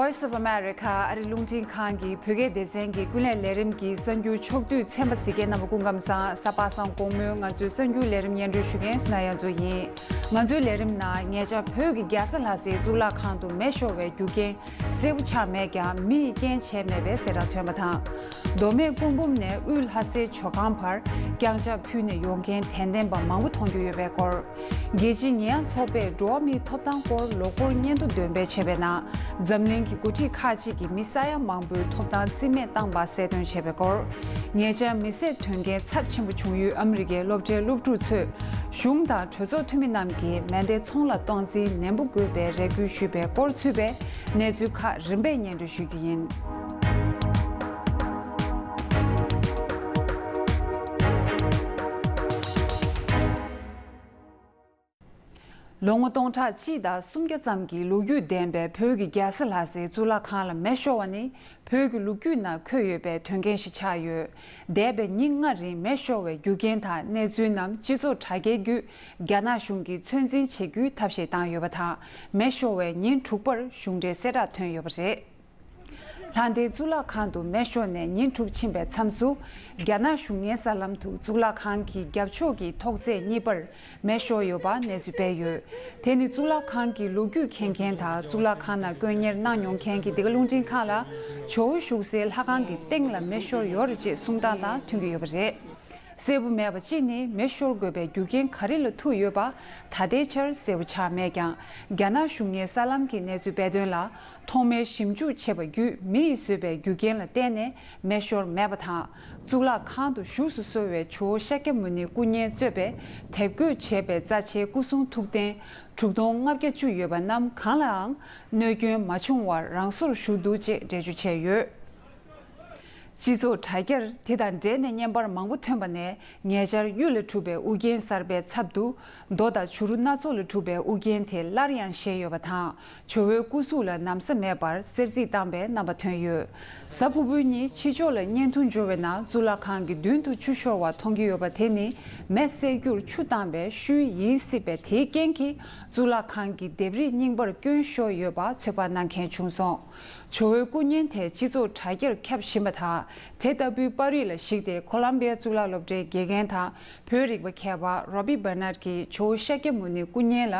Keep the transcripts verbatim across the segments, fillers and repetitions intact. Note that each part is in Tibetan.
Voice of America ཨ་རི་རླུང་འཕྲིན་ཁང་གི་བོད་སྐད་སྡེ་ཚན་གྱི་ཀུན་གླེང་ལས་རིམ་གྱི་གསར་འགྱུར་ཕྱོགས་བསྡུས་ཚན་པ་གཟིགས་མཁན་རྣམ་པ་སྐུ་ཁམས་བཟང་། གཟའ་པ་སངས་དགོང་མོའི་ང་ཚོའི་གསར་འགྱུར་ལས་རིམ་སྙན་སྒྲོན་ཞུ་མཁན་སུ་ན་ཡ་མཚོ་ཡིན། ང་ཚོའི་ལས་རིམ་ནང་ཉེ་ཆར་བོད་ཀྱི་རྒྱལ་ས་ལྷ་སའི་གཙུག་ལག་ཁང་དུ་མེ་ཤོར་བའི་རྒྱུ་རྐྱེན་གསལ་པོ་ཆགས་མེད་ཀྱང་མི་ཡིས་རྐྱེན་བྱས་མེད་པའི་གསལ་བསྒྲགས་ཐོན་པ་དང་། མདོ་སྨད་སྐུ་འབུམ་ནས་དབུས་ལྷ་སའི་ཇོ་ཁང་བར་བརྐྱངས་ཕྱག་ཕུལ་ནས་ཡོང་མཁན་དད་ལྡན་པ་མང་པོ་མཐོང་རྒྱུ་ཡོད་པའི་སྐོར། རྒྱལ་སྤྱིའི་ཉེས་ཡངས་ཚོགས་པས་འགྲོ་བ་མིའི་ཐོབ་ཐང་སྐོར་ལོ་འཁོར་སྙན་ཐོ་འདོན་སྤེལ་བྱས་པའི་ནང་། འཛམ་གླིང་གི་འགོ་ཁྲིད་ཁག་ཅིག་གིས་མི་ས་ཡ་མང་པོའི་ཐོབ་ཐང་རྩིས་མེད་བཏང་པ་གསལ་སྟོན་བྱས་པའི་སྐོར། ཉེ་ཆར་མི་བསད་དོན་རྐྱེན་ཚབས་ཆེན་པོ་བྱུང་ཡུལ་ཨ་མི་རི་ཀའི་སློབ་གྲྭའི་སློབ་ཕྲུག་ཚོས་གཞུང་དང་གྲོས་ཚོགས་འཐུས་མི་རྣམས་ཀྱིས་མེ་མདའི་ཚོང་ལ་སྟངས་འཛིན་ནན་པོ་དགོས་པའི་རེ་སྐུལ་ཞུས་པའི་སྐོར་ཚུད་པའི་གནས་ཚུལ་ཁག་རིམ་པས་སྙན་སྒྲོན་ཞུ་རྒྱུ་ཡིན། ལོ་ངོ་སྟོང་ཕྲག་གཅིག་དང་སུམ་བརྒྱ་ཙམ་གྱི་ལོ་རྒྱུས་ལྡན་པའི་བོད་ཀྱི་རྒྱལ་ས་ལྷ་སའི་གཙུག་ལག་ཁང་ལ་མེ་ཤོར་བ་ནི་བོད་ཀྱི་ལོ་རྒྱུས་ནང་འཁོད་ཡོད་པའི་དོན་རྐྱེན་ཞིག་ཆགས་ཡོད། འདས་པའི་ཉིན་ལྔ་རིང་མེ་ཤོར་བའི་རྒྱུ་རྐྱེན་དང་གནས་ཚུལ་རྣམས་སྤྱི་ཚོགས་དྲ་རྒྱའི་བརྒྱུད་རྒྱ་ནག་གཞུང་གིས་ཚོད་འཛིན་བྱེད་རྒྱུའི་ཐབས་ཤེས་བཏང་ཡོད་པ་དང་། མེ་ཤོར་བའི་ཉིན་དྲུག་པར་གཞུང་འབྲེལ་གསལ་བསྒྲགས་ཐོན་ཡོད་པ་རེད། ལྷ་ལྡན་གཙུག་ལག་ཁང་དུ་མེ་ཤོར་ནས་ཉིན་དྲུག་ཕྱིན་པའི་མཚམས་སུ། རྒྱ་ནག་གཞུང་ངའི་གསར་ལམ་དུ་གཙུག་ལག་ཁང་གི་རྒྱབ་ཕྱོགས་ཀྱི་ཐོག་བརྩེགས་གཉིས་པར་མེ་ཤོར་ཡོད་པ་གནས་ཚུལ་སྤེལ་ཡོད། དེ་ནི་གཙུག་ལག་ཁང་གི་ལོ་རྒྱུས་མཁྱེན་མཁན་དང་གཙུག་ལག་ཁང་ནང་དཀོན་གཉེར་གནང་མྱོང་མཁན་གྱིས་འདི་ག་རླུང་འཕྲིན་ཁང་ལ། ཇོ་བོ་བཞུགས་སའི་ལྷ་ཁང་གི་སྟེང་ལ་མེ་ཤོར་ཡོད་རེད་ཅེས་གསུངས་སྟངས་དང་མཐུན་གྱི་ཡོད་པ་རེད། གསལ་པོ་མེད་པ་གཅིག་ནི་མེ་ཤོར་དགོས་པའི་རྒྱུ་རྐྱེན་ག་རེ་ལ་ཐུག་ཡོད་པ་ད་ལྟའི་ཆར་གསལ་པོ་ཆགས་མེད་ཀྱང་། རྒྱ་ནག་གཞུང་ངའི་གསར་ལམ་གྱི་གནས་ཚུལ་སྤེལ་དོན་ལ། ཐོག་མའི་ཞིབ་འཇུག་བྱས་པ་བརྒྱུད་མི་ཡིས་བཟོས་པའི་རྒྱུ་རྐྱེན་ལ་བརྟེན་ནས་མེ་ཤོར་མེད་པ་དང་། གཙུག་ལག་ཁང་དུ་བཞུགས་སུ་གསོལ་བའི་ཇོ་བོ་ཤཱཀྱ་མུ་ནེའི་སྐུ་བརྙན་གཙོས་པའི་དེབ་འགོད་བྱས་པའི་རྩ་ཆེའི་སྐུ་གསུང་ཐུགས་རྟེན་དྲུག་སྟོང་ལྔ་བརྒྱ་བཅུ་ཡོད་པ་རྣམས་གང་ལའང་གནོད་སྐྱོན་མ་བྱུང་བར་རང་སོར་བཞུགས་འདུག་ཅེས་འགྲེལ་བརྗོད་བྱས་ཡོད། སྤྱི་ཚོགས་དྲ་རྒྱར་དེ་དང་འབྲེལ་ནས་བརྙན་པར་མང་པོ་ཐོན་པ་ནས། ཉེ་ཆར་གཡུ་ལས་གྲུབ་པའི་དབུ་རྒྱན་གསར་པའི་ཚབ་ཏུ་རྡོ་དང་བྱུ་རུ་སྣ་ཚོགས་ལས་གྲུབ་པའི་དབུ་རྒྱན་དེ་སླར་ཡང་བཞེངས་ཡོད་པ་དང་། ཇོ་བོའི་སྐུ་གཟུགས་ལ་ན་བཟའ་མེད་པར་གསེར་བརྫིས་བཏང་པའི་རྣམ་པ་ཐོན་ཡོད། གཟའ་ཕུར་བུའི་ཉིན་ཕྱི་ཕྱོགས་ལ་བརྙན་ཐུང་འབྱོར་བའི་ནང་གཙུག་ལག་ཁང་གི་མདུན་དུ་ཆུ་ཤོར་བ་མཐོང་རྒྱུ་ཡོད་པ་དེ་ནི་མེ་བསད་རྒྱུར་ཆུ་བཏང་པའི་ཤུལ་ཡིན་སྲིད་པས། དེའི་རྐྱེན་གྱིས་གཙུག་ལག་ཁང་གི་ལྡེབས་རིས་རྙིང་པར་སྐྱོན་ཤོར་ཡོད་པ་ཚོད་དཔག་གནང་མཁན་བྱུང་སོང་། ཇོ་བོའི་སྐུ་བརྙན་དེ་སྤྱི་ཚོགས་དྲ་རྒྱར་ཁྱབ་བཞིན་པ་དང་། དེ་ལྟ་བུའི་པར་རིས་ལ་གཞིགས་ཏེ། ཁོ་ལམ་བི་ཡ་གཙུག་ལག་སློབ་གྲྭའི་དགེ་རྒན་དང་བོད་རིག་པ་མཁས་པ་རོ་བྷི་བྷར་ནར་གྱིས་ཇོ་བོ་ཤཱཀྱ་མུ་ནེའི་སྐུ་བརྙན་ལ་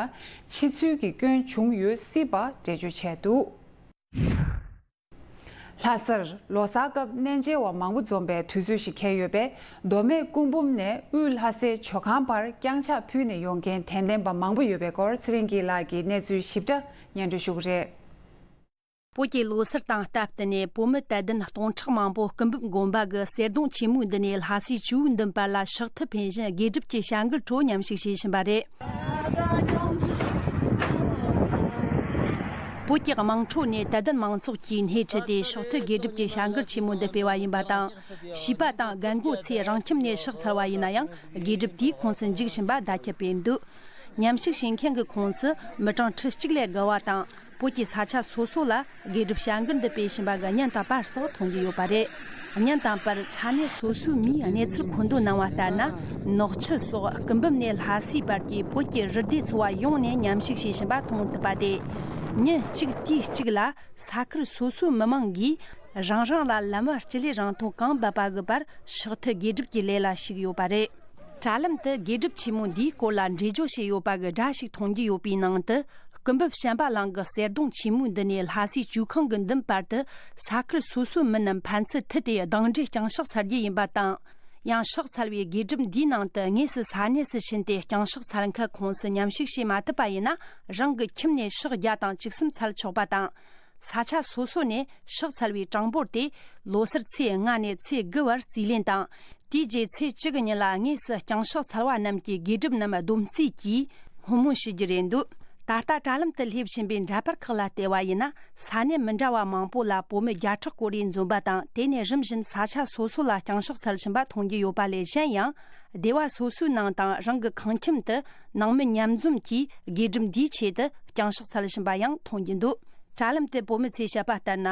ཕྱི་ཚུལ་གྱི་སྐྱོན་བྱུང་ཡོད་སྲིད་པ་འགྲེལ་བརྗོད་བྱས་འདུག། ལྷ་སར་ལོ་གསར་སྐབས་གནས་མཇལ་བ་མང་པོ་འཛོམས་པའི་དུས་ཚོད་ཞིག་འཁེལ་ཡོད་པས། མདོ་སྨད་སྐུ་འབུམ་ནས་དབུས་ལྷ་སའི་ཇོ་ཁང་བར་བརྐྱངས་ཕྱག་ཕུལ་ནས་ཡོང་མཁན་དད་ལྡན་པ་མང་པོ་ཡོད་པའི་སྐོར། ཚེ་རིང་སྐྱིད་ལགས་ཀྱིས་གནས་ཚུལ་ཞིབ་ཕྲ་སྙན་སྒྲོན་ཞུ་གི་རེད། བོད་ཀྱི་ལོ་སར་དང་སྟབས་བསྟུན་ནས། བོད་མི་དད་ལྡན་སྟོང་ཕྲག་མང་པོ་སྐུ་འབུམ་དགོན་པ་གི་གསེར་སྡོང་ཆེན་མོའི་མདུན་ནས་ལྷ་སའི་ཇོ་བོའི་མདུན་བར་ལ་ཕྱག་ཐུ་འཕེན་བཞིན། དགེ་སྒྲུབ་ཀྱི་བྱ་འགུལ་ཁྲོད་མཉམ་ཞུགས་བྱེད་བཞིན་པ་རེད། བོད་ཀྱི་དམངས་ཁྲོད་ནས་དད་ལྡན་མང་ཚོགས་ཀྱིས་སྣེ་ཁྲིད་དེ་ཕྱག་ཐུ་དགེ་སྒྲུབ་ཀྱི་བྱ་འགུལ་ཆེན་མོ་འདི་སྤེལ་བ་ཡིན་པ་དང་། བྱིས་པ་དང་རྒན་རྒོན་ཚོས་རང་ཁྱིམ་ནས་ཕྱག་འཚལ་བ་ཡིན་ན་ཡང་། དགེ་སྒྲུབ་དེའི་ཁོངས་སུ་འཇུག་བཞིན་པ་བརྡ་ཁྱབ་སྤེལ་འདུག། མཉམ་ཞུགས་བྱེད་མཁན་གྱི་ཁོངས་སུ་མི་གྲངས་ཁྲི་གཅིག་ལས་བརྒལ་བ་དང་། བོད་ཀྱི་ས་ཆ་སོ་སོ་ལ་དགེ་སྒྲུབ་བྱ་འགུལ་འདི་སྤེལ་བཞིན་པ་གི་བརྙན་དང་པར་སོགས་མཐོང་རྒྱུ་ཡོད་པ་རེད། བརྙན་དང་པར་ས་གནས་སོ་སོའི་མིས་གནས་ཚུལ་མཁོ་འདོན་གནང་བ་ལྟར་ན། ནག་ཆུ་སོགས་སྐུ་འབུམ་ནས་ལྷ་སའི་བར་གྱི་བོད་ཀྱི་རུ་སྡེ་ཚོ་བ་ཡོངས་ནས་མཉམ་ཞུགས་བྱེད་བཞིན་པ་མཐོང་ཐུབ་པ་སྟེ། ཉིན་གཅིག་དུས་གཅིག་ལ་ས་ཁུལ་སོ་སོའི་མི་མང་གིས་རང་རང་ལ་ལམ་བར་སྤྱི་ལེ་རིང་ཐུང་གང་འབབ་པ་གི་བར་ཕྱག་ཐུ་དགེ་སྒྲུབ་ཀྱི་ལས་ལ་ཞུགས་ཡོད་པ་རེད། དྲ་ལམ་དུ་དགེ་སྒྲུབ་ཆེན་མོ་འདིའི་སྐོར་ལ་འགྲེལ་བརྗོད་བྱས་ཡོད་པ་གི་སྒྲ་ཞིག་མཐོང་རྒྱུ་ཡོད་པའི་ནང་དུ། སྐུ་འབུམ་བྱམས་པ་གླིང་གི་གསེར་སྡོང་ཆེན་མོའི་མདུན་ནས་ལྷ་སའི་ཇོ་ཁང་གི་མདུན་བར་དུ་ས་ཁུལ་སོ་སོའི་མི་རྣམས་ཕན་ཚུན་མཐུད་དེ་རྡུང་རེས་རྐྱང་ཕྱག་འཚལ་རྒྱུ་ཡིན་པ་དང་། ཡང་ཕྱག་འཚལ་བའི་དགེ་སྒྲུབ་འདིའི་ནང་དུ་དངོས་སུ་ས་གནས་སུ་ཕྱིན་ཏེ་རྐྱང་ཕྱག་འཚལ་མཁན་ཁོངས་སུ་མཉམ་ཞུགས་བྱེད་མ་ཐུབ་པ་ཡིན་ན། རང་གི་ཁྱིམ་ནས་ཕྱག་བརྒྱ་དང་བཅུ་གསུམ་འཚལ་ཆོག་པ་དང་། ས་ཆ་སོ་སོ་ནས་ཕྱག་འཚལ་བའི་གྲངས་འབོར་དེ་ལོ་སར་ཚེས་ལྔ་ནས་ཚེས་དགུ་བར་རྩིས་ལེན་དང་། དེའི་རྗེས་ཚེས་བཅུ་གི་ཉིན་ལ་དངོས་སུ་རྐྱང་ཕྱག་འཚལ་བ་རྣམས་ཀྱི་དགེ་སྒྲུབ་རྣམས་བསྡོམས་རྩིས་ཀྱིས་སྔོན་མོ་ཞུ་རྒྱུ་རེད་འདུག། ད་ལྟ་དྲ་ལམ་དུ་སླེབས་བཞིན་པའི་འདྲ་པར་ཁག་ལ་བལྟས་པ་ཡིན་ན། ས་གནས་མི་འདྲ་བ་མང་པོ་ལ་བོད་མི་བརྒྱ་ཕྲག་སྐོར་རེ་འཛོམས་པ་དང་། དེ་ནས་རིམ་བཞིན་ས་ཆ་སོ་སོ་ལ་རྐྱང་ཕྱག་འཚལ་བཞིན་པ་མཐོང་རྒྱུ་ཡོད་པ་ལས་གཞན་ཡང་། སྡེ་བ་སོ་སོའི་ནང་དང་རང་གི་ཁང་ཁྱིམ་དུ་ནང་མི་མཉམ་འཛོམས་ཀྱིས་དགེ་སྒྲུབ་འདིའི་ཆེད་དུ་རྐྱང་ཕྱག་འཚལ་བཞིན་པ་ཡང་མཐོང་རྒྱུ་འདུག། དྲ་ལམ་དུ་བོད་མི་ཚོས་བཤད་པ་ལྟར་ན།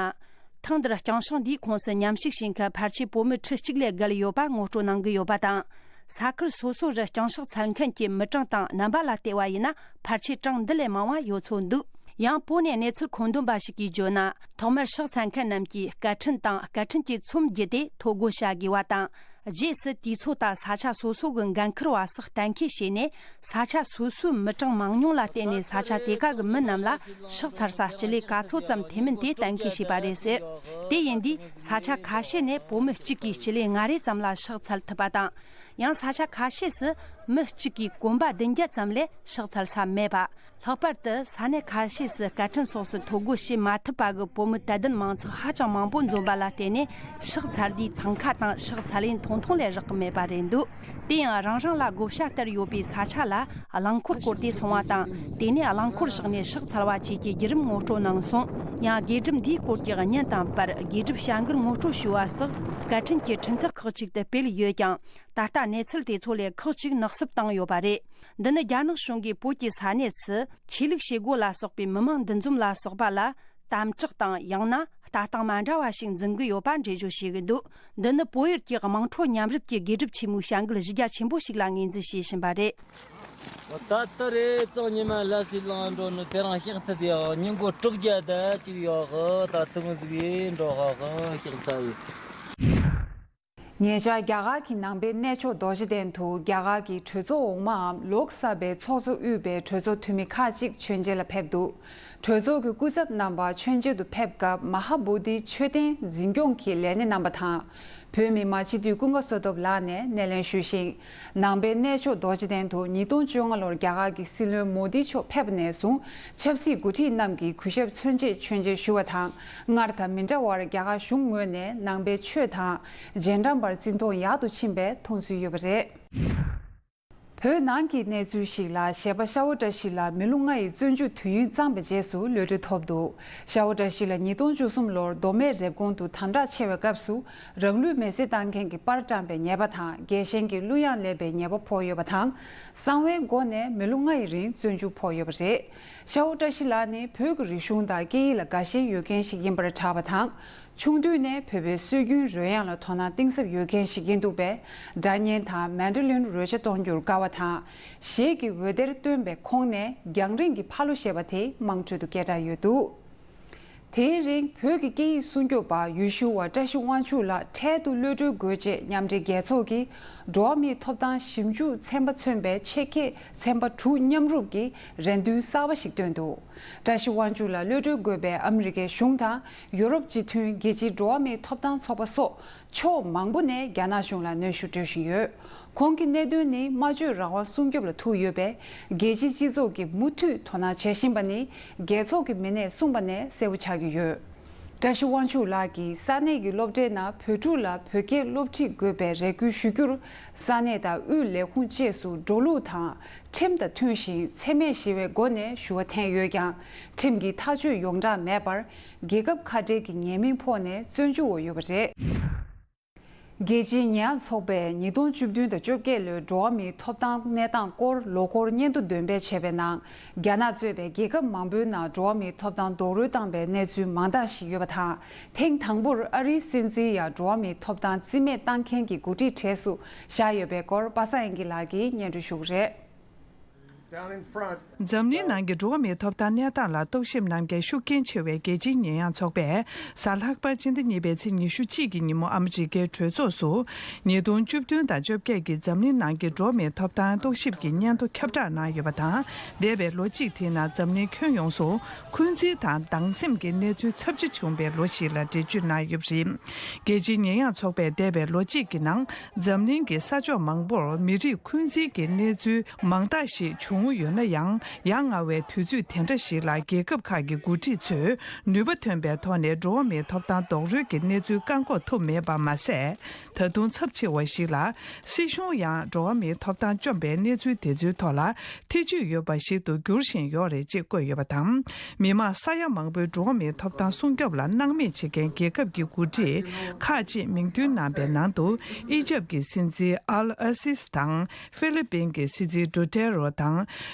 ཐེངས་འདིར་རྐྱང་ཕྱག་འདིའི་ཁོངས་སུ་མཉམ་ཞུགས་བྱེད་མཁན་ཕལ་ཆེར་བོད་མི་ཁྲི་གཅིག་ལས་བརྒལ་ཡོད་པ་ངོ་སྤྲོད་གནང་གི་ཡོད་པ་དང་། ས་ཁུལ་སོ་སོ་རུ་རྐྱང་ཕྱག་འཚལ་མཁན་གྱི་མི་གྲངས་དང་རྣམ་པ་ལ་བལྟས་པ་ཡིན་ན། ཕལ་ཆེར་གྲངས་འདི་ལས་མང་བ་ཡོད་ཚོད་འདུག། ཡང་བོད་ནས་གནས་ཚུལ་མཁོ་འདོན་པ་ཞིག་གིས་བརྗོད་ན། ཐོག་མར་ཕྱག་འཚལ་མཁན་རྣམས་ཀྱིས་སྐད་འཕྲིན་དང་སྐད་འཕྲིན་གྱི་ཚོམས་བརྒྱུད་དེ་ཐོ་འགོད་བྱ་དགོས་པ་དང་། རྗེས་སུ་དུས་ཚོད་དང་ས་ཆ་སོ་སོ་གི་འགན་འཁུར་བ་སོགས་གཏན་འཁེལ་བྱས་ནས། ས་ཆ་སོ་སོའི་མི་གྲངས་མང་ཉུང་ལ་བརྟེན་ནས་ས་ཆ་དེ་ག་གི་མི་རྣམས་ལ་ཕྱག་འཚལ་ས་སྤྱི་ལེ་ག་ཚོད་ཙམ་ཐེབས་མིན་དེ་གཏན་འཁེལ་བྱས་པ་རེད་ཟེར། དེ་ཡིན་དུས་ས་ཆ་ཁ་ཤས་ནས་བོད་མི་གཅིག་གིས་སྤྱི་ལེ་ལྔ་རེ་ཙམ་ལ་ཕྱག་འཚལ་ཐུབ་པ་དང་། ཡང་ས་ཆ་ཁ་ཤས་སུ་མི་གཅིག་གིས་གོམ་པ་བདུན་བརྒྱ་ཙམ་ལས་ཕྱག་འཚལ་ས་མེད་པ། ལྷག་པར་དུ་ས་གནས་ཁ་ཤས་སུ་སྐད་འཕྲིན་སོགས་སུ་ཐོ་འགོད་བྱེད་མ་ཐུབ་པ་གི་བོད་མི་དད་ལྡན་མང་ཚོགས་ཧ་ཅང་མང་པོ་འཛོམས་པ་ལ་བརྟེན་ནས། ཕྱག་འཚལ་དུས་འཚང་ཁ་དང་ཕྱག་འཚལ་ཡུན་ཐུང་ཐུང་ལས་རག་གི་མེད་པ་རེད་འདུག་དེ་ཡང་རང་རང་ལ་བགོ་བཤའ་ལྟར་ཡོད་པའི་ས་ཆ་ལ་རླངས་འཁོར་བསྐོར་ཏེ་སོང་བ་དང་། དེ་ནས་རླངས་འཁོར་བཞག་ནས་ཕྱག་འཚལ་བ་བཅས་ཀྱི་བརྒྱུད་རིམ་ངོ་སྤྲོད་གནང་སོང་། ཡང་དགེ་སྒྲུབ་འདིའི་སྐོར་གྱི་བརྙན་དང་པར་དགེ་སྒྲུབ་བྱ་འགུལ་ངོ་སྤྲོད་ཞུ་བ་སོགས་སྐད་འཕྲིན་གྱི་འཕྲིན་ཐག་ཁག་ཅིག་ཏུ་སྤེལ་ཡོད་ཀྱང་། ད་ལྟ་གནས་ཚུལ་དེ་ཚོ་ལས་ཁག་ཅིག་ནག་སུབ་བཏང་ཡོད་པ་རེད། འདི་ནི་རྒྱ་ནག་གཞུང་གིས་བོད་ཀྱི་ས་གནས་སུ་ཆོས་ལུགས་བྱེད་སྒོ་ལ་སོགས་པའི་མི་མང་འདུ་འཛོམས་ལ་སོགས་པ་ལ་དམ་དྲག་དང་། ཡང་ན་ལྟ་སྟངས་མ་འདྲ་བ་ཞིག་འཛིན་གྱི་ཡོད་པ་འགྲེལ་བརྗོད་བྱེད་ཀྱི་འདུག་འདི་ནི་བོད་ཡུལ་གྱི་དམངས་ཁྲོད་མཉམ་རུབ་ཀྱི་དགེ་སྒྲུབ་ཆེན་མོའི་བྱ་འགུལ་གཞི་རྒྱ་ཆེན་པོ་ཞིག་ལ་ངོས་འཛིན་བྱེད་བཞིན་པ་རེད། ད་ལྟ་རེ་གཙང་ཉི་མ་ལ་སི་ལང་འགྲོ་ནི་དེ་རང་ཤག་ཐུབ་ཡོད། ཉིན་གོ་དྲུག་བརྒྱ་ད་གཅིག་ཡོད། ད་ཐུང་ཟིག་ཡིན་འགྲོ་ཧ་ཧ་ཤག་ཚ་ཡོད། ཉེ་ཆར་རྒྱ་གར་གྱི་ནང་པའི་གནས་མཆོག་རྡོ་རྗེ་གདན་དུ་རྒྱ་གར་གྱི་གྲོས་ཚོགས་འོག་མའམ་ལོག་ས་པའི་ཚོགས་གཙོ་དབུས་པའི་གྲོས་ཚོགས་འཐུས་མི་ཁག་ཅིག་མཆོད་མཇལ་ལ་ཕེབས་འདུག་གྲོས་ཚོགས་ཀྱི་སྐུ་ཚབ་རྣམ་པ་མཆོད་མཇལ་དུ་ཕེབས་སྐབས་མ་ཧཱ་བོ་དྷི་མཆོད་རྟེན་འཛིན་སྐྱོང་གི་ལས་སྣེ་རྣམ་པ་དང་། བོད་མི་མང་སྤྱི་འཐུས་ཀུན་དགའ་བསོད་སྟོབས་ལགས་ནས་སྣེ་ལེན་ཞུས་ཤིང་། ནང་པའི་གནས་མཆོག་རྡོ་རྗེ་གདན་དུ་ཉིས་སྟོང་བཅོ་ལྔ་ལོར་རྒྱ་གར་གྱི་སྲིད་བློན་མོ་དྷི་མཆོག་ཕེབས་པ་ནས་བཟུང་ཆབ་སྲིད་འགོ་ཁྲིད་རྣམས་ཀྱིས་གུས་ཞབས་མཚོན་ཆེད་མཆོད་མཇལ་ཞུ་བ་དང་། སྔར་དང་མི་འདྲ་བར་རྒྱ་གར་གཞུང་ངོས་ནས་ནང་པའི་ཆོས་དང་རྗེས་འབྲང་པར་བརྩི་མཐོང་ཡག་ཏུ་ཕྱིན་པའི་མཐོང་ཚུལ་ཡོད་པ་རེད། བོད་ནང་གི་གནས་ཚུལ་ཞིག་ལ། གཞས་པ་ཤ་བོ་བཀྲ་ཤིས་ལགས་མི་ལོ་ལྔ་ཡི་བཙོན་འཇུག་དུས་ཡུན་བརྩམས་པའི་རྗེས་སུ་གློད་གྲོལ་ཐོབ་འདུག་ཤ་བོ་བཀྲ་ཤིས་ལགས་ཉིས་སྟོང་བཅུ་གསུམ་ལོར་མདོ་སྨད་རེབ་གོང་དུ་དམ་དྲག་ཆེ་བའི་སྐབས་སུ། རང་ལུས་མེར་སྲེག་བཏང་མཁན་གྱི་པར་བཀྲམ་པའི་ཉེས་པ་དང་། རྒྱལ་ཞེན་གྱི་གླུ་དབྱངས་ལེན་པའི་ཉེས་པ་ཕོག་ཡོད་པ་དང་། གསང་བའི་སྒོ་ནས་མི་ལོ་ལྔ་ཡི་རིང་བཙོན་འཇུག་ཕོག་ཡོད་པ་རེད། ཤ་བོ་བཀྲ་ཤིས་ལགས་ནི་བོད་ཀྱི་རིག་གཞུང་དང་སྐད་ཡིག་ལ་དགའ་ཞེན་ཡོད་མཁན་ཞིག་ཡིན་པར་གྲགས་པ་དང་། ཆུང་དུས་ནས་བོད་པའི་སྲོལ་རྒྱུན་རོལ་དབྱངས་ལ་དོ་སྣང་གཏིང་ཟབ་ཡོད་མཁན་ཞིག་ཡིན་འདུག་པས། སྒྲ་སྙན་དང་མན་ཌོ་ལིན་རོལ་ཆ་གཏོང་རྒྱུར་དགའ་བ་དང་། གཞས་ཀྱི་འོད་སྡེར་བཏོན་པའི་ཁོང་ནས་རྒྱང་རིང་གི་ཕ་ལོ་ཞེས་པ་དེ་དམངས་ཁྲོད་དུ་སྐད་གྲགས་ཡོད་འདུག་དེའི་རིང་བོད་ཀྱི་སྐད་ཡིག་སྲུང་སྐྱོབ་པ་ཡུལ་ཤུལ་བ་བཀྲ་ཤིས་དབང་ཕྱུག་ལགས་འཕྲལ་དུ་གློད་གྲོལ་དགོས་ཅེས་མཉམ་འབྲེལ་རྒྱལ་ཚོགས་ཀྱི་འགྲོ་བ་མིའི་ཐོབ་ཐང་ཞིབ་འཇུག་ཚན་པ་མཚོན་པའི་ཆེད་མཁས་ཚན་པ་དྲུག་མཉམ་རུབ་ཀྱིས་རེ་འདུན་གསར་པ་ཞིག་བཏོན་འདུག་བཀྲ་ཤིས་དབང་ཕྱུག་ལ་གློད་གྲོལ་དགོས་པའི་ཨ་མི་རི་ཀའི་གཞུང་དང་ཡུ་རོབ་སྤྱི་མཐུན་རྒྱལ་སྤྱིའི་འགྲོ་བ་མིའི་ཐོབ་ཐང་ཚོགས་པ་སོགས་ཕྱོགས་མང་པོ་ནས་རྒྱ་ནག་གཞུང་ལ་གནོན་ཤུགས་སྤྲོད་བཞིན་ཡོད། ཁོང་གི་གནད་དོན་ནི་སྨྲ་བརྗོད་རང་དབང་སྲུང་སྐྱོབ་ལ་ཐུག་ཡོད་པས། རྒྱལ་སྤྱིའི་སྤྱི་ཚོགས་ཀྱིས་མུ་མཐུད་དོ་སྣང་བྱེད་བཞིན་པ་ནི་རྒྱལ་ཚོགས་ཀྱི་མི་སྣས་གསུངས་པ་ནས་གསལ་པོ་ཆགས་ཀྱི་ཡོད། བཀྲ་ཤིས་དབང་ཕྱུག་ལགས་ཀྱིས་ས་གནས་ཀྱི་སློབ་གྲྭའི་ནང་བོད་ཕྲུག་ལ་བོད་སྐད་སློབ་ཁྲིད་དགོས་པའི་རེ་སྐུལ་ཞུ་རྒྱུར། ས་གནས་དང་དབུས་ལས་ཁུངས་བཅས་སུ་འགྲོ་ལུགས་དང་ཁྲིམས་དང་མཐུན་ཞིང་འཚེ་མེད་ཞི་བའི་སྒོ་ནས་ཞུ་བ་འཐེན་ཡོད་ཀྱང་། ཁྲིམས་ཀྱི་ཐག་གཅོད་ཡོངས་གྲགས་མེད་པར། རྒྱལ་ཁབ་ཁ་བྲལ་གྱི་ཉེས་མིང་ཕོག་ནས་བཙོན་འཇུག་འོག་ཡོད་པ་རེད། རྒྱལ་སྤྱིའི་ཉེས་ཡངས་ཚོགས་པས་ཉིས་སྟོང་བཅུ་བདུན་དང་བཅོ་བརྒྱད་ལོའི་འགྲོ་བ་མིའི་ཐོབ་ཐང་གནས་སྟངས་སྐོར་ལོ་འཁོར་སྙན་ཐོ་འདོན་སྤེལ་བྱས་པའི་ནང་། རྒྱ་ནག་གཙོས་པའི་རྒྱལ་ཁབ་མང་པོའི་ནང་འགྲོ་བ་མིའི་ཐོབ་ཐང་རྡོག་རོལ་བཏང་པའི་གནས་ཚུལ་མང་དག་ཞིག་ཡོད་པ་དང་། ཐེངས་དང་པོར་ཨ་རིའི་སྲིད་འཛིན་ཡང་འགྲོ་བ་མིའི་ཐོབ་ཐང་རྩིས་མེད་བཏང་མཁན་གྱི་འགོ་ཁྲིད་གྲས་སུ་བཞག་ཡོད་པའི་སྐོར་པ་སངས་དབྱངས་སྐྱིད་ལགས་ཀྱིས་སྙན་སྒྲོན་ཞུ་གི་རེད། འཛམ་གླིང་ནང་གི་འགྲོ་བ་མིའི་ཐོབ་ཐང་གནས་སྟངས་ལ་རྟོག་ཞིབ་གནང་མཁན་ཤུགས་རྐྱེན་ཆེ་བའི་རྒྱལ་སྤྱིའི་ཉེས་ཡངས་ཚོགས་པས་གཟའ་ལྷག་པ་སྤྱི་ཟླ་གཉིས་པའི་ཚེས་ཉི་ཤུ་གཅིག་གི་ཉིན་མོ་ཨ་མི་རི་ཀའི་གྲོས་ཚོགས་སུ། ཉིས་སྟོང་བཅུ་བདུན་དང་བཅོ་བརྒྱད་ཀྱི་འཛམ་གླིང་ནང་གི་འགྲོ་བ་མིའི་ཐོབ་ཐང་རྟོག་ཞིབ་ཀྱི་སྙན་ཐོ་ཁྱབ་བསྒྲགས་གནང་ཡོད་པ་དང་། འདས་པའི་ལོ་གཅིག་དེའི་ནང་འཛམ་གླིང་ཁྱོན་ཡོངས་སུ་འཁོན་འཛིན་དང་སྡང་སེམས་ཀྱི་གནས་ཚུལ་ཚབས་ཆེ་བྱུང་བའི་ལོ་ཞིག་ལ་འགྲེལ་བརྗོད་གནང་ཡོད་པ་རེད། རྒྱལ་སྤྱིའི་ཉེས་ཡངས་ཚོགས་པས་འདས་པའི་ལོ་གཅིག་གི་ནང་། འཛམ་གླིང་གི་ས་ཕྱོགས་མང་པོར་མི་རིགས་འཁོན་འཛིན་གྱི་གནས་ཚུལ་མང་དག་ཞིག་བྱུང་ཡོད་ན་ཡང་། ཡ་ང་བའི་དུས་ཚོད་དེ་འདྲ་ཞིག་ལ་རྒྱལ་ཁབ་ཁག་གི་འགོ་ཁྲིད་ཚོས་ནུས་པ་ཐོན་པའི་ཐོག་ནས་འགྲོ་བ་མིའི་ཐོབ་ཐང་རྡོག་རོལ་གྱི་གནས་ཚུལ་བཀག་འགོག་ཐུབ་མེད་པ་མ་ཟད། ད་དུང་ཚབས་ཆེ་བ་ཞིག་ལ། སྲིད་གཞུང་ཡང་འགྲོ་བ་མིའི་ཐོབ་ཐང་བཅོམ་པའི་གནས་ཚུལ་དེ་ཚོའི་ཐོག་ལ་ཐེ་བྱུས་ཡོད་པ་ཞིག་ཏུ་འགྱུར་བཞིན་ཡོད་རེད་ཅེས་བཀོད་ཡོད་པ་དང་། མི་མང་ས་ཡ་མང་པོའི་འགྲོ་བ་མིའི་ཐོབ་ཐང་སྲུང་སྐྱོབ་ལ་སྣང་མེད་བྱེད་མཁན་རྒྱལ་ཁབ་ཀྱི་འགོ་ཁྲིད་ཁག་ཅིག་མིང་འདོན་གནང་པའི་ནང་དུ། ཨི་ཇབ་ཀྱི་སྲིད་འཛིན་ཨལ་ཨ་སིས་དང་། ཧྥི་ལི་པིན་གྱི་སྲིད་འཛིན་ཌུ་ཏེ་རོ་དང་།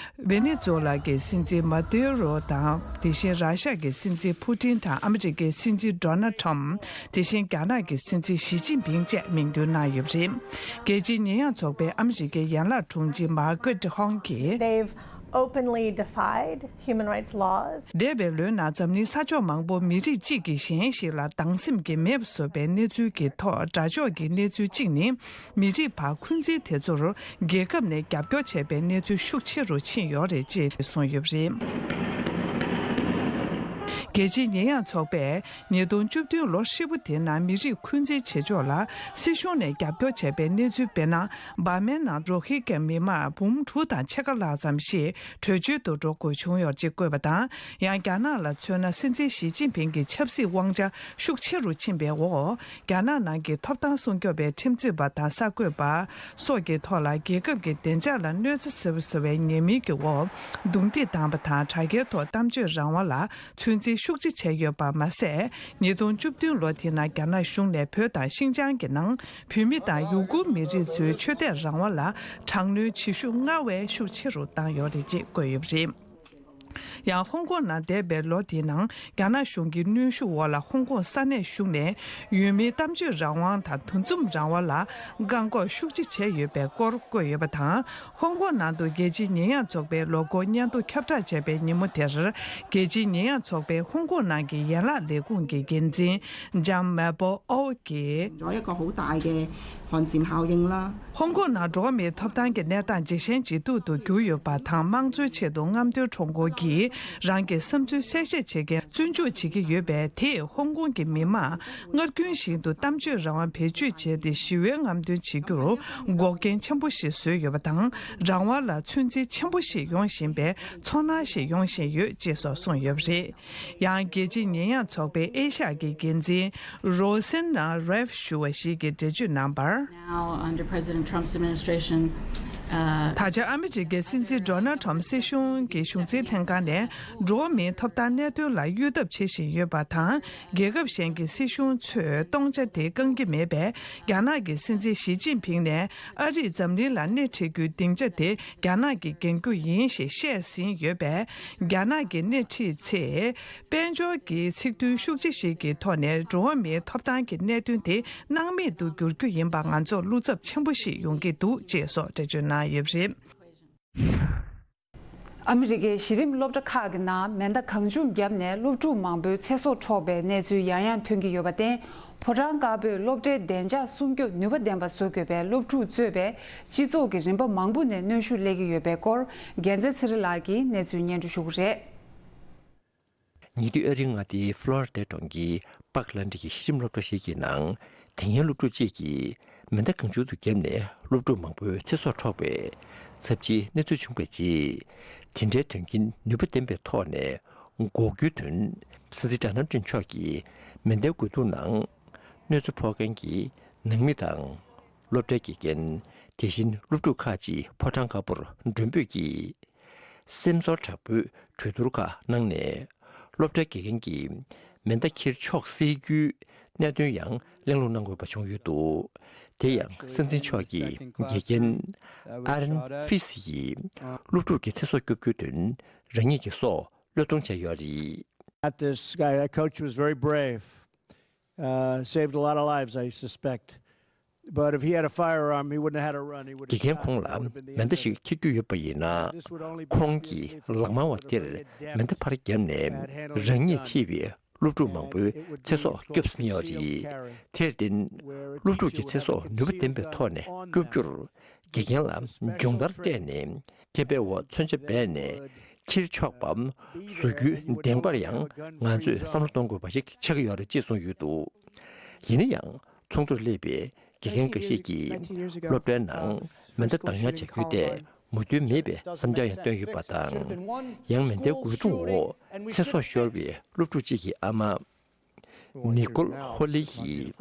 ཝེ་ནེ་ཛུ་ལ་གྱི་སྲིད་འཛིན་མ་དུ་རོ་དང་། དེ་བཞིན་ར་ཤ་གྱི་སྲིད་འཛིན་ཕུ་ཏིན་དང་ཨ་མི་རི་ཀའི་སྲིད་འཛིན་ཌོ་ནལ་ཁྲམ། དེ་བཞིན་རྒྱ་ནག་གི་སྲིད་འཛིན་ཞི་ཅིན་ཕིང་བཅས་མིང་འདོན་གནང་ཡོད་པ་རེད། རྒྱལ་སྤྱིའི་ཉེས་ཡངས་ཚོགས་པའི་ཨ་མི་རི་ཀའི་ཡན་ལག་དྲུང་ཆེ་མར་ཀེ་ཊི་ཧོང་གིས། They've openly defied human rights laws. འདས་པའི་ལོའི་ནང་འཛམ་གླིང་ས་ཕྱོགས་མང་པོ་མི་རིགས་གཅིག་གིས་གཞན་ཞིག་ལ་སྡང་སེམས་ཀྱིས་མེད་པ་བཟོས་པའི་གནས་ཚུལ་གྱི་ཐོག་དགྲ་ཕྱོགས་ཀྱི་གནས་ཚུལ་གཅིག་ནི། མི་རིགས་བར་འཁོན་འཛིན་དེ་ཚོར་རྒྱལ་ཁབ་ནས་རྒྱབ་སྐྱོར་བྱས་པའི་གནས་ཚུལ་ཤུགས་ཆེ་རུ་ཕྱིན་ཡོད་རེད་ཅེས་གསུངས་ཡོད་པ་རེད། རྒྱལ་སྤྱིའི་ཉེས་ཡངས་ཚོགས་པས། ཉིས་སྟོང་བཅུ་བདུན་ལོ་ཧྲིལ་པོ་དེའི་ནང་མི་རིགས་འཁོན་འཛིན་བྱེད་ཕྱོགས་ལ་སྲིད་གཞུང་ནས་རྒྱབ་སྐྱོར་བྱས་པའི་གནས་ཚུལ། དཔེར་ན། འབར་མའི་ནང་རོ་ཧི་ཀ་མི་མང་འབུམ་དྲུག་དང་ཕྱེད་ཀ་ལྷག་ཙམ་ཞིག་བྲོས་བྱོལ་དུ་འགྲོ་དགོས་བྱུང་ཡོད་ཅེས་བཀོད་པ་དང་། ཡང་རྒྱ་ནག་ལ་མཚོན་ན། སྲིད་འཛིན་ཞི་ཅིན་ཕིང་གི་ཆབ་སྲིད་དབང་ཆ་ཤུགས་ཆེ་རུ་ཕྱིན་པའི་འོག་རྒྱ་ནག་ནང་གི་ཐོབ་ཐང་སྲུང་སྐྱོབ་པའི་ཁྲིམས་རྩོད་པ་དང་གསར་འགོད་པ་སོགས་ཀྱི་ཐོག་ལ་རྒྱལ་ཁབ་ཀྱི་བདེ་འཇགས་ལ་གནོད་འཚེ་བཟོས་པ་བཟོ་བའི་ཉེས་མིང་གི་འོག་རྡུང་རྡེག་བཏང་བ་དང་། དྲ་རྒྱའི་ཐོག་གཏམ་བརྗོད་རང་དབང་ལ་ཚོད་འཛིན་ཤུགས་ཆེ་བྱས་ཡོད་པ་མ་ཟད། ཉིས་སྟོང་བཅུ་བདུན་ལོ་དེའི་ནང་རྒྱ་ནག་གཞུང་ནས་བོད་དང་ཤིན་ཅང་གི་ནང་བོད་མི་དང་ཡུ་གུར་མི་རིགས་ཚོའི་ཆོས་དད་རང་དབང་ལ་དྲག་གནོན་བྱེད་ཤུགས་སྔར་བས་ཤུགས་ཆེ་རུ་བཏང་ཡོད་རེད་ཅེས་བཀོད་ཡོད་པ་རེད། ཡང་ཧོང་ཀོང་ནང་འདས་པའི་ལོ་དེའི་ནང་རྒྱ་ནག་གཞུང་གི་གནོན་ཤུགས་འོག་ལ་ཧོང་ཀོང་ས་གནས་གཞུང་ནས་ཡུལ་མིའི་གཏམ་བརྗོད་རང་དབང་དང་འདུ་འཛོམས་རང་དབང་ལ་བཀག་འགོག་ཤུགས་ཆེ་བྱས་ཡོད་པའི་སྐོར་བཀོད་ཡོད་པ་དང་། ཧོང་ཀོང་ནང་དུ་རྒྱལ་སྤྱིའི་ཉེས་ཡངས་ཚོགས་པའི་ལོ་འཁོར་སྙན་ཐོ་ཁྱབ་བསྒྲགས་བྱས་པའི་ཉིན་མོ་དེར། རྒྱལ་སྤྱིའི་ཉེས་ཡངས་ཚོགས་པའི་ཧོང་ཀོང་ནང་གི་ཡན་ལག་ལས་ཁུངས་ཀྱི་འགན་འཛིན་ལྕམ་མེ་པོ་ཨོ་གིས། 咗一個好大嘅寒蟬效應啦。 ཧོང་ཀོང་ནང་འགྲོ་བ་མིའི་ཐོབ་ཐང་གི་གནས་སྟངས་ཇེ་ཞན་ཇེ་སྡུག་ཏུ་གྱུར་ཡོད་པ་དང་། དམངས་གཙོའི་ཆེད་དུ་རྔམ་སྟོན་ཁྲོམ་སྐོར་གྱིས་རང་གི་བསམ་ཚུལ་གསལ་བཤད་བྱེད་མཁན་བཙོན་འཇུག་བྱེད་ཀྱི་ཡོད་པས། དེས་ཧོང་ཀོང་གི་མི་མང་སྔར་རྒྱུན་བཞིན་དུ་གཏམ་བརྗོད་རང་དབང་བེད་སྤྱོད་བྱས་ཏེ་ཞི་བའི་རྔམ་སྟོན་བྱེད་རྒྱུར་འགོག་རྐྱེན་ཆེན་པོ་ཞིག་བཟོས་ཡོད་པ་དང་། རང་དབང་ལ་ཚོད་འཛིན་ཆེན་པོ་ཞིག་ཡོང་བཞིན་པའི་ཚོར་སྣང་ཞིག་ཡོང་བཞིན་ཡོད་ཅེས་སོགས་གསུངས་ཡོད་པ་རེད། ཡང་རྒྱལ་སྤྱིའི་ཉེས་ཡངས་ཚོགས་པའི་ཨེ་ཤ་ཡ་གི་འགན་འཛིན་རོ་སེན་ན་རེབ་ཞུ་བ་ཞིག་གིས་འགྲེལ་བརྗོད་གནང་བར། Now, under President Trump's administration, uh, ད་ཆ་ཨ་མི་རི་ཀའི་སྲིད་འཛིན་ཌོ་ནལ་ཁྲམ་སྲིད་གཞུང་གི་གཞུང་འཛིན་ལྷན་ཁང་ནས་འགྲོ་བ་མིའི་ཐོབ་ཐང་གནད་དོན་ལ་གཡོལ་ཐབས་བྱེད་བཞིན་ཡོད་པ་དང་། རྒྱལ་ཁབ་གཞན་གྱི་སྲིད་གཞུང་ཚོས་སྟོང་ཆ་དེ་བསྐང་གི་མེད་པས། རྒྱ་ནག་གི་སྲིད་འཛིན་ཞི་ཅིན་ཕིང་ནས་ཨ་རིས་འཛམ་གླིང་ལ་སྣེ་ཁྲིད་རྒྱུའི་སྡིངས་ཆ་དེ་རྒྱ་ནག་གིས་འགེངས་རྒྱུ་ཡིན་ཞེས་བཤད་ཟིན་ཡོད་པས། རྒྱ་ནག་གིས་སྣེ་ཁྲིད་ཚེ། དཔལ་འབྱོར་གྱི་ཚིག་དོན་ཤུགས་ཆེ་ཞིག་གི་ཐོག་ནས་འགྲོ་བ་མིའི་ཐོབ་ཐང་གི་གནད་དོན་དེ་སྣང་མེད་དུ་འགྱུར་རྒྱུ་ཡིན་པ་ང་ཚོར་བློ་འཚབ་ཆེན་པོ་ཞིག་ཡོང་གི་འདུག་ཅེས་སོགས་འགྲེལ་བརྗོད་གནང་ཡོད་པ་རེད། ཨ་མི་རི་ཀའི་གཞི་རིམ་སློབ་གྲྭ་ཁག་གི་ནང་མེ་མདའ་གང་བྱུང་བརྒྱབ་ནས་སློབ་ཕྲུག་མང་པོའི་ཚེ་སྲོག་འཕྲོག་པའི་གནས་ཚུལ་ཡང་ཡང་ཐོན་གྱི་ཡོད་པར་བརྟེན། ཕོ་བྲང་དཀར་པོས་སློབ་གྲྭའི་བདེ་འཇགས་སྲུང་སྐྱོབ་ནུས་པ་ལྡན་པ་བཟོ་དགོས་པའི་སློབ་ཕྲུག་གཙོས་པའི་སྤྱི་ཚོགས་ཀྱི་རིམ་པ་མང་པོ་ནས་གནོན་ཤུགས་སླེབས་ཀྱི་ཡོད་པའི་སྐོར། རྒྱལ་མཚན་ཚེ་རིང་ལགས་ཀྱིས་གནས་ཚུལ་སྙན་སྒྲོན་ཞུ་གི་རེད། ཉེ་དུས་ཨ་རིའི་མངའ་སྡེའི་ཕ་ལོ་རི་ཌའི་གྲོང་ཁྱེར་པཱག་ལན་ཌི་ཡི་གཞི་རིམ་སློབ་གྲྭ་ཞིག་གི་ནང་དེ་སྔའི་སློབ་ཕྲུག་ཅིག་གིས་མེ་མདའ་གང་བྱུང་དུ་བརྒྱབ་ནས་སློབ་ཕྲུག་མང་པོའི་ཚེ་སྲོག་འཕྲོག་པའི་ཚབས་ཆེའི་གནས་ཚུལ་བྱུང་བའི་རྗེས། དེ་འདྲའི་དོན་རྐྱེན་ནུས་པ་ལྡན་པའི་ཐོག་ནས་འགོག་རྒྱུའི་དོན། སྲིད་འཛིན་ཌོ་ནལ་ཊམ་མཆོག་གིས་མེ་མདའི་རྒོལ་རྡུང་ནང་གནོད་འཚེ་ཕོག་མཁན་གྱི་ནང་མི་དང་། སློབ་གྲྭའི་དགེ་རྒན། དེ་བཞིན་སློབ་ཕྲུག་ཁག་ཅིག་ཕོ་བྲང་དཀར་པོར་མགྲོན་འབོད་ཀྱིས། སེམས་ཚོར་དྲག་པོའི་གྲོས་བསྡུར་ཁག་གནང་ནས། སློབ་གྲྭའི་དགེ་རྒན་གྱིས་མེ་མདའ་འཁྱེར་ཕྱོགས་སེལ་རྒྱུའི་གནད་དོན་ཡང་གླེང་སློང་གནང་དགོས་པ་བྱུང་ཡོད་འདུག། དེ་ཡང་སྲིད་འཛིན་མཆོག་གི་དགེ་རྒན་ཨ་རན་ཧྥི་སི་ཡིས་སློབ་ཕྲུག་གི་ཚེ་སྲོག་སྐྱོབ་རྒྱུའི་དོན་རང་ཉིད་ཀྱི་སྲོག་བློས་གཏོང་བྱས་ཡོད་རེད། At this guy, that coach was very brave. Uh, saved a lot of lives, I suspect. But if he had a firearm, he wouldn't have had a run. He would have དགེ་རྒན་ཁོང་ལ་མེ་མདའ་ཞིག་འཁྱེར་རྒྱུ་ཡོད་པ་ཡིན་ན། ཁོང་གིས་ལག་དམར་བ་དེར་མེ་མདའ་ཕར་བརྒྱབ་ནས་རང་ཉིད་འཁྱེར་བའི་སློབ་ཕྲུག་མང་པོའི་ཚེ་སྲོག་སྐྱོབ་ཟིན་ཡོད་རེད། དེར་བརྟེན། སློབ་ཕྲུག་གི་ཚེ་སྲོག་ནུས་པ་ལྡན་པའི་ཐོག་ནས་སྐྱོབ་རྒྱུར། དགེ་རྒན་ལ་སྦྱོང་བརྡར་སྤྲད་ནས་མཁས་པའི་འོག་མཚོན་ཆ་སྦས་ནས་འཁྱེར་ཆོག་པ་བཟོ་རྒྱུའི་བདེན་པར་ཡང་ང་ཚོས་བསམ་བློ་གཏོང་དགོས་པ་ཞིག་ཆགས་ཀྱི་ཡོད་རེད་ཅེས་གསུངས་ཡོད་འདུག། ཡིན་ན་ཡང་ཚོགས་འདུར་སླེབས་པའི་དགེ་རྒན་འགའ་ཞིག་གིས་སློབ་གྲྭའི་ནང་མེ་མདའ་བཏང་ཉར་བྱ་རྒྱུ་དེ་མོས་མཐུན་མེད་པའི་བསམ་འཆར་ཡང་བཏོན་ཡོད་པ་དང་། ཡང་མེ་མདའི་རྒོལ་རྡུང་འོག་ཚེ་སྲོག་ཤོར་བའི་སློབ་ཕྲུག་ཅིག་གི་ཨ་མ། ནི་ཀོལ་ཧོ་ལི་ཡིས་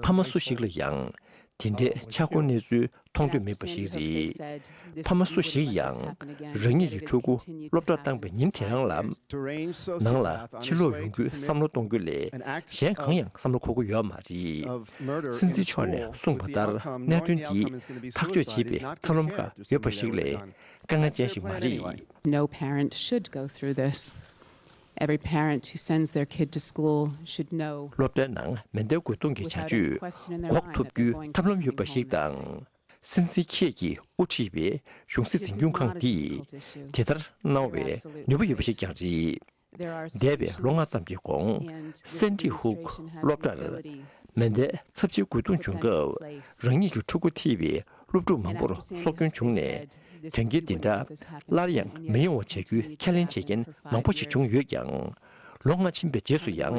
ཕ་མ་སུ་ཞིག་ལ་ཡང་དེ་འདྲའི་ཆག་སྒོ་གནས་ཚུལ་མཐོང་འདོད་མེད་པ་ཞིག་རེད། ཕ་མ་སུ་ཞིག་ཡང་རང་ཉིད་ཀྱི་ཕྲུ་གུ་སློབ་གྲྭར་བཏང་པའི་ཉིན་དེ་རང་ལ་ནང་ལ་ཕྱིར་ལོག་ཡོང་རྒྱུའི་བསམ་བློ་གཏོང་རྒྱུ་ལས་གཞན་གང་ཡང་བསམ་བློ་འཁོར་གྱི་ཡོད་མ་རེད། སྲིད་འཛིན་མཆོག་ནས་གསུངས་པ་ལྟར་གནད་དོན་འདི་ཐག་གཅོད་བྱེད་པའི་ཐབས་ལམ་ཁག་ཡོད་པ་ཞིག་ལས་དཀའ་ངལ་ཅན་ཞིག་མ་རེད། No parent should go through this. Every parent who sends their kid to school should know. སློབ་གྲྭའི་ནང་མེ་མདའི་རྒོལ་རྡུང་གི་བྱ་སྤྱོད་འགོག་ཐུབ་རྒྱུའི་ཐབས་ལམ་ཡོད་པ་ཞིག་དང་། སྲིད་འཛིན་ཁེ་ཡི་དབུ་ཁྲིད་པའི་གཞུང་སྲིད་འཛིན་སྐྱོང་ཁང་འདིས་དེ་ལྟར་གནང་བའི་ནུས་པ་ཡོད་པ་ཞིག་ཀྱང་རེད། འདས་པའི་ལོ་ལྔ་ཙམ་གྱི་གོང་སན་ཏི་ཧུག་སློབ་གྲྭར་མེ་མདའི་ཚབས་ཆེའི་རྒོལ་རྡུང་བྱུང་སྐབས་རང་ཉིད་ཀྱི་ཕྲུ་གུ་ཐེ་བའི་སློབ་ཕྲུག་མང་པོར་སྲོག་སྐྱོན་བྱུང་ནས། དོན་རྐྱེན་འདི་འདྲ་སླར་ཡང་མི་ཡོང་བ་བྱ་རྒྱུའི་ཁས་ལེན་བྱེད་མཁན་མང་པོ་ཞིག་བྱུང་ཡོད་ཀྱང་། ལོ་ལྔ་ཕྱིན་པའི་རྗེས་སུ་ཡང་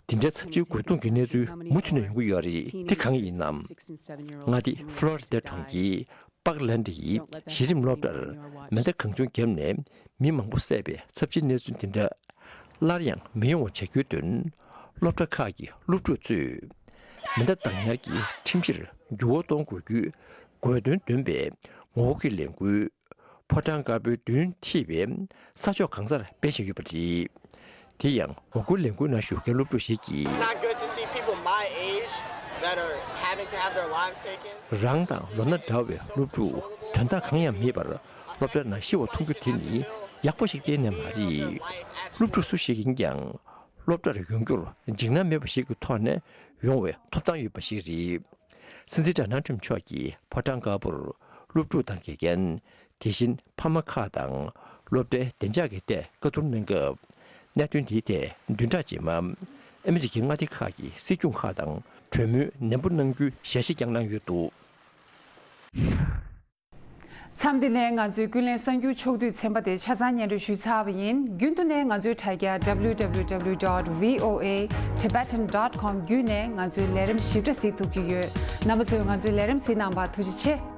འདི་འདྲའི་ཚབས་ཆེའི་རྒོལ་རྡུང་གི་གནས་ཚུལ་མུ་མཐུད་ནས་ཡོང་གི་ཡོད་རེད། དེ་གང་ཡིན་ནམ། མངའ་སྡེ་ཕ་ལོ་རི་ཌ་གྲོང་ཁྱེར་པག་ལན་ཌི་ཡི་གཞི་རིམ་སློབ་གྲྭར་མེ་མདའ་གང་བྱུང་བརྒྱབ་ནས་མི་མང་པོ་བསད་པའི་ཚབས་ཆེའི་གནས་ཚུལ་འདི་འདྲ་སླར་ཡང་མི་ཡོང་བ་བྱ་རྒྱུའི་དོན། སློབ་གྲྭ་ཁག་གི་སློབ་ཕྲུག་ཚོས་མེ་མདའ་བཏང་ཉར་གྱི་ཁྲིམས་གཞིར་འགྱུར་བ་གཏོང་དགོས་རྒྱུའི་དགོས་འདུན་འདོན་པའི་ངོ་རྒོལ་གྱི་ལས་འགུལ། ཕོ་བྲང་དཀར་པོའི་མདུན་ཐེ་བའི་ས་ཕྱོགས་གང་སར་སྤེལ་བཞིན་ཡོད་པ་རེད། དེ་ཡང་ངོ་རྒོལ་ལས་འགུལ་ནང་ཞུགས་མཁན་སློབ་ཕྲུག་ཞིག་གིས། It's not good to see people my age that are having to have their lives taken. རང་དང་ལོ་ན་འདྲ་བའི་སློབ་ཕྲུག་དོན་དག་གང་ཡང་མེད་པར་སློབ་གྲྭ་ནང་ཤི་བ་མཐོང་རྒྱུ་དེ་ནི་ཡག་པོ་ཞིག་གཏན་ནས་མ་རེད། སློབ་ཕྲུག་སུ་ཞིག་ཡིན་ཀྱང་སློབ་གྲྭར་ཡོང་རྒྱུར་འཇིགས་སྣང་མེད་པ་ཞིག་གི་ཐོག་ནས་ཡོང་བའི་ཐོབ་ཐང་ཡོད་པ་ཞིག་རེད། སྲིད་འཛིན་ཌོ་ནལ་ཊམ་མཆོག་གིས་ཕོ་བྲང་དཀར་པོར་སློབ་ཕྲུག་དང་དགེ་རྒན། དེ་བཞིན་ཕ་མ་ཁག་དང་སློབ་གྲྭའི་བདེ་འཇགས་ཀྱི་ཐད་བཀའ་བསྡུར་གནང་སྐབས། གནད་དོན་དེའི་ཐད་བདུན་ཕྲག་རྗེས་མ་ཨ་མི་རི་ཀའི་མངའ་སྡེ་ཁག་གི་སྲིད་སྐྱོང་ཁག་དང་གྲོས་མོལ་ནན་པོ་གནང་རྒྱུའི་ཞལ་བཞེས་ཀྱང་གནང་ཡོད་འདུག་མཚམས་འདི་ནས་ང་ཚོའི་ཀུན་གླེང་གསར་འགྱུར་ཕྱོགས་བསྡུས་ཚན་པ་དེ་ཆ་ཚང་སྙན་སྒྲོན་ཞུས་ཚར་བ་ཡིན། རྒྱུན་དུ་ནས་ང་ཚོའི་དྲ་རྒྱ་W W W dot V O A Tibetan dot com བརྒྱུད་ནས་ང་ཚོའི་ལས་རིམ་ཞིབ་ཕྲ་གཟིགས་ཐུབ་ཀྱི་ཡོད། རྣམ་པ་ཚོས་ང་ཚོའི་ལས་རིམ་གཟིགས་གནང་བར་ཐུགས་རྗེ་ཆེ།